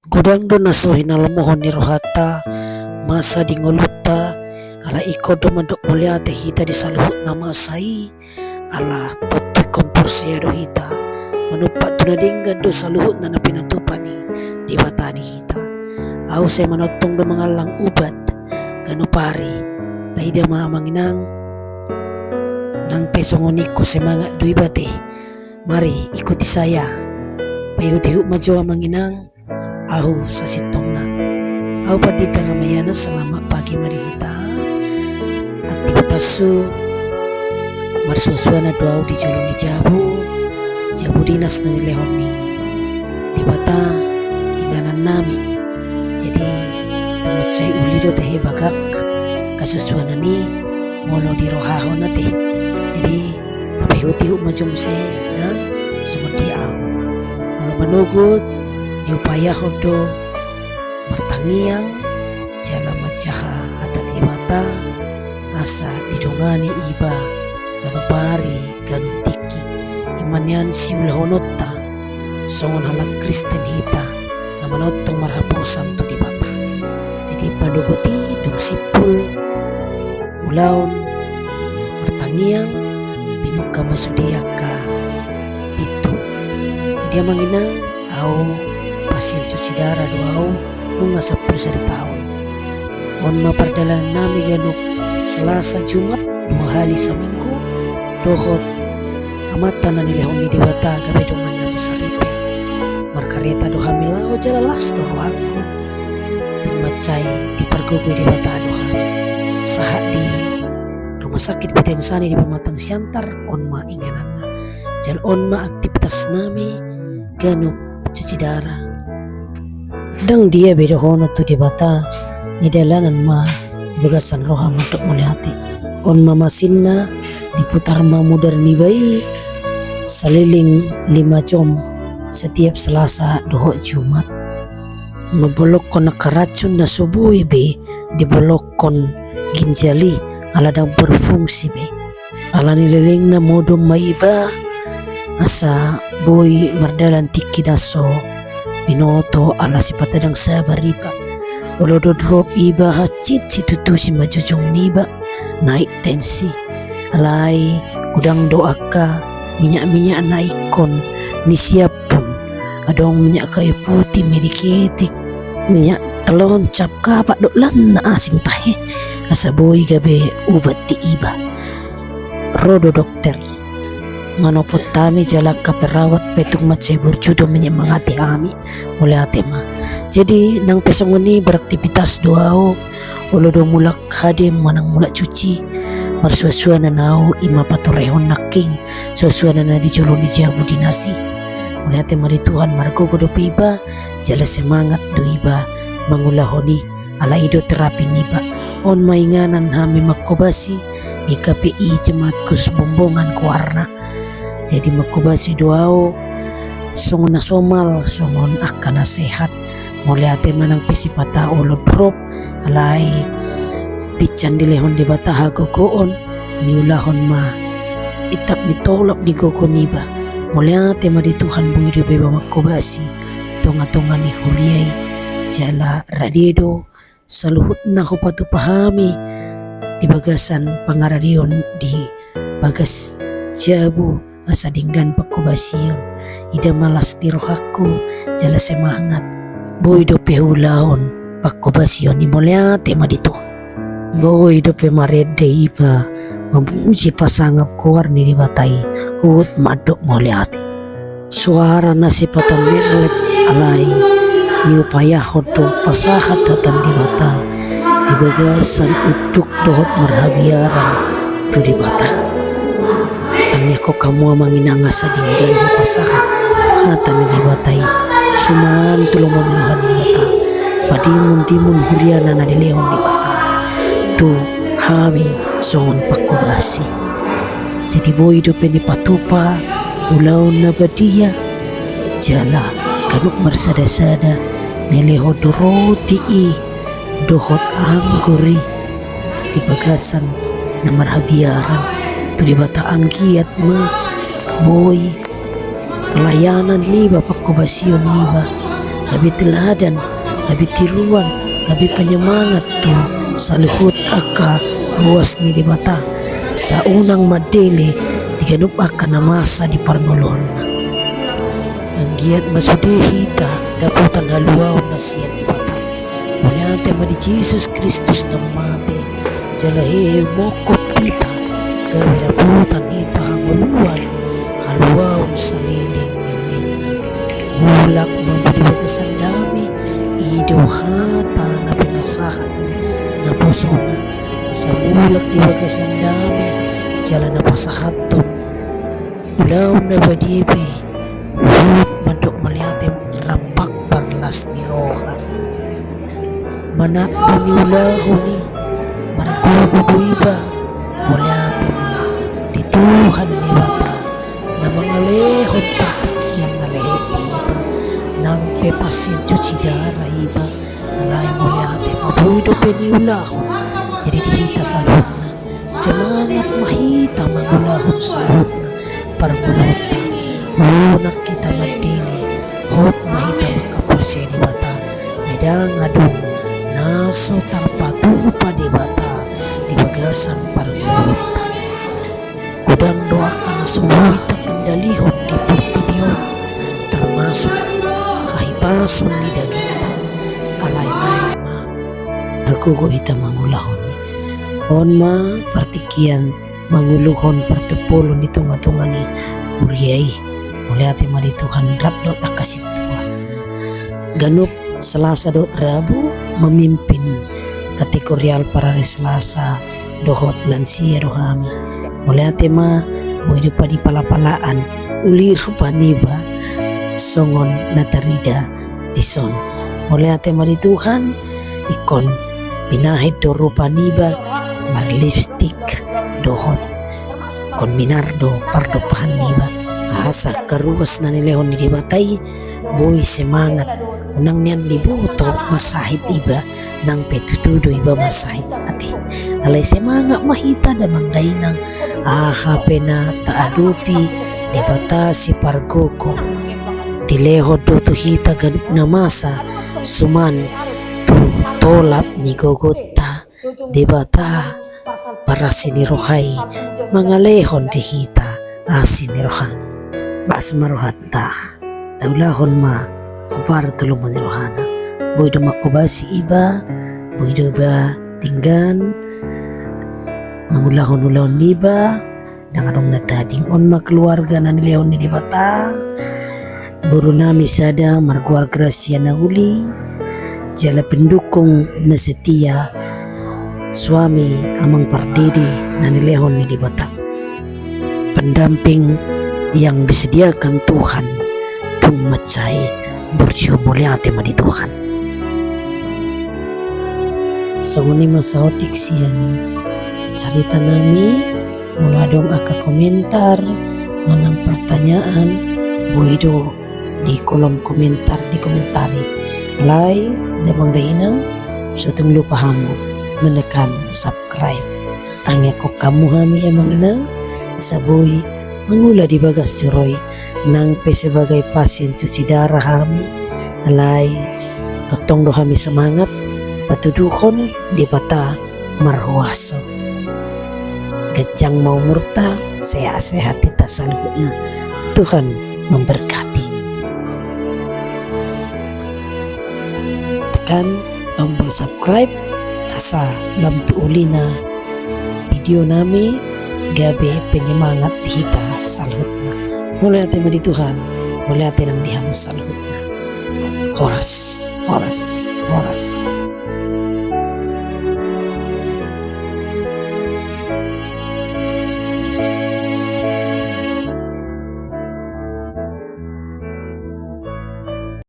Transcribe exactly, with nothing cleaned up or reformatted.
Godang do na so hinalomohon ni rohanta masa di ngolunta, ala ingkon do mandok mauliate hita di saluhutna masa i, ala tontu ingkon porsea do hita, manumpak tu na denggan do saluhutna na pinatupa ni Debata di hita. Ahu sai manongtong do mangallang ubat ganup ari. Taida ma amang inang, nang pe songon i ingkon semangat do iba ate. Mari ikuti saya. Paihutihut ma jo amang inang, ahu sasintongna. Ahu Pandita Ramayana, selamat pagi ma di hita. Aktivitashu, marsuasuana do ahu di jolo ni jabu, jabu dinas na nilehon ni Debata inganan nami. Jadi, tung mansai uli do tehe bagak angka suasuanan i molo dirohahon ate. Jadi, tapaihutihut ma jo muse, na songon dia ahu. Molo manogot, niupayahon do martangiang, jala manjaha hata ni Debata, asa didongani iba ganup ari, ganup tingki. I ma nian siulahononta, songon halak Kristen hita, na manongtong marhaposan tu Debata. Jadi, manogot i dung simpul ulaon martangiang, pinungka ma sude angka pintu. Jadi, amang inang, ahu pasien cuci darah do ahu, nunga sampulu sada taon. On ma pardalanan nami ganup Selasa Jumat, dua hali saminggu, dohot amanta na nilehon ni Debata gabe dongan nami saripe. Markareta do hami laho jala las do rohangku. Dung mansai dipargogoi Debata do hami. Sahat di Rumah Sakit Pitengsani di Pematang Siantar, on ma ingananna. Jala on ma aktivitas nami ganup cuci darah. Ndang dia be dohonon tu Debata, nidalanan ma di bagasan roha mandok mauliate. On ma masinna, diputar ma mudar niba i saliling lima jom setiap Selasa dohot Jumat. Mambolongkon angka racun na so boi be dibolongkon ginjal i, ala ndang berfungsi be. Ala ni lelengna modom ma iba, asa boi mardalan tingki na so binoto, ala sipata ndang sabar iba. Olo do drop iba hansit, situtu simanjujung niba, naik tensi. Alai godang do angka minyak-minyak na ingkon nisiaphon. Adong minyak kayu putih, medicated, minyak telon, cap kapak, dohot lainna, asing tahe, asa boi gabe ubat di iba. Ro do dokter manopot hami, jala angka perawat pe tung mansai burju do menyemangati hami. Mauliate ma. Jadi, nang pe songon i beraktivitas do ahu, olo do mulak hadem manang mulak cuci, marsuasuanan ahu, i ma patorehon nangkin suasuanan na di jolo ni jabu dinas i. Mauliate ma di Tuhan, margogo dope iba, jala semangat do iba mangulahon i. Ala i do terapi niba. On ma inganan hami mangkobasi di K P I Jemaat Khusus Bombongan goarna. Jadi mangkobasi do ahu songon na somal, songon angka na sehat. Mauliate ma, nang pe sipata olo drop, alai pinsan dilehon Debata hagogoon, niulahon ma itap ni tolap ni gogo niba. Mauliate ma di Tuhan, boi do iba mangkobasi tongatonga ni huria i, jala rade do saluhutna hupatupa hami di bagasan pangaradeon di bagas jabu asa denggan pangkobasion. Ida ma las ni rohangku jala semangat. Boi dope huulahon pangkobasion i, mauliate ma di Tuhan. Boi dope marende iba mamuji pasangap goar ni Debata i, huhut mandok mauliate. Soara na sipata merlep, alai niupayahon do pasahat hata ni Debata di bagasan unduk dohot marhabiaran tu Debata. Tangiangkon hamu amang inang asa denggan hupasahat hata ni Debata i, suman tu lomo ni roha ni Debata, padimundimun huriana na dilehon Debata tu hami songon pangkobasi. Jadi boi dope nipatupa ulaon na badia, jala ganup marsadasada nilehon do roti i dohot anggur i di bagasan na marhabiaran tu Debata. Anggiat ma boi pelayanan niba, pangkobasion niba, gabe teladan, gabe tiruan, gabe penyemangat tu saluhut angka ruas ni Debata, sai unang mandele di ganup angka na masa di parngoluonna. Anggiat ma sude hita dapotan haluaon na sian Debata. Mauliate ma di Jesus Kristus na mate, jala hehe umongkop hita, gabe dapotan hita hangoluan, haluaon saleleng ni lelengna. Mulak ma di bagasan dame, i do hata na pinasahat ni naposona, asa mulak di bagasan dame, jala na pasahathon ulaon na badia pe, huhut mandok mauliate rap parlas ni roha. Manat do niulahon i, margogo do iba, mauliate ma di Tuhan Debata, na mangalehon partingkian na lehet di iba, nang pe pasian cuci darah iba, alai mauliate ma boi dope niulahon, jadi di hita saluhutna. Semangat ma hita mangulahon saluhutna parngoluonta. Unang hita mandele, hot ma hita mangkaporseai Debata. Ai ndang adong na so tarpatupa Debata di bagasan parngoluonta. Godang do angka na so boi takendalihon di portibi on, termasuk hahipason ni dagingta. Alai naeng ma margogo hita mangulahon i. On ma partingkian manguluhon partumpolon di tongatonga ni huria i. Mauliate ma di Tuhan, rap dohot angka sintua. Ganup Selasa dohot Rabu mamimpin kategorial parari Selasa dohot lansia do hami. Mauliate ma, boi do padipalaan-palaan uli rupa niba songon na tarida dison. Mauliate ma di Tuhan, ingkon binahen do rupa niba marlipstik dohot ingkon minar do pardompahan niba. Asa angka ruas na nilehon ni Debata i boi semangat, unang nian diboto marsahit iba, nang pe tutu do iba marsahit ate. Alai semangat ma hita damang dainang, aha pe na taadopi, Debata sipargogo dilehon do tu hita ganup na masa, suman tu tolap ni gogonta Debata parasi ni roha i mangalehon di hita asi ni rohana. Bas ma rohanta, taulahon ma hombar tu lomo ni rohana. Boi do mangkobasi iba, boi do iba denggan mangulahon ulaon niba, ndang adong na tading. On ma keluarga na nilehon ni Debata, boru nami sada margoar Gracia Nauli, jala pendukung na setia, suami Amang Pardede na nilehon ni Debata. Pendamping yang disediakan Tuhan, tung mansai burju, mauliate ma di Tuhan. Songon i ma saotik sian carita nami. Molo adong angka komentar manang pertanyaan, boi do di kolom komentar, dikomentari. Alai damang dainang, so tung lupa hamu menekan subscribe. Tangiangkon hamu hami amang inang, asa boi mangula di bagas joro i, nang pe sebagai pasian cuci darah hami, alai tongtong do hami semangat patuduhon Debata marhuaso. Ganjang ma umurta, sehat-sehat hita saluhutna. Tuhan memberkati. Tekan tombol subscribe asa lam tu ulina video nami, gabe penyemangat di hita saluhutna. Mauliate ma di Tuhan, mauliate nang di hamu saluhutna. Horas, horas.